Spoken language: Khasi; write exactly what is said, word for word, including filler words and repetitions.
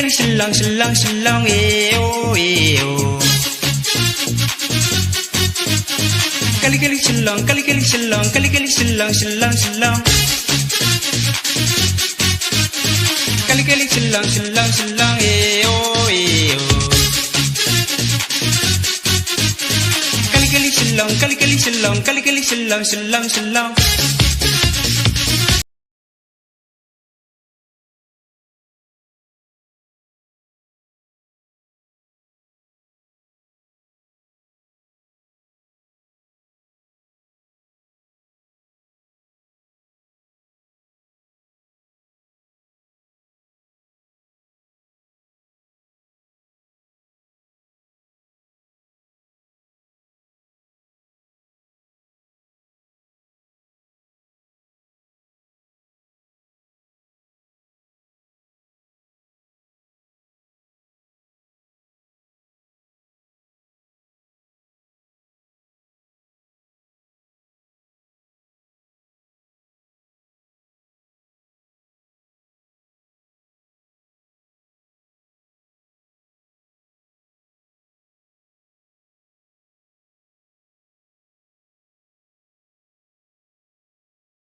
Shillong, Shillong, Shillong, eh, oh, eh, oh. Kali kali Shillong, kali kali Shillong, kali kali Shillong, Shillong, Shillong. Kali kali Shillong, Shillong, Shillong, eh, oh, eh, oh. Kali kali Shillong, kali kali Shillong, kali kali Shillong, Shillong, Shillong.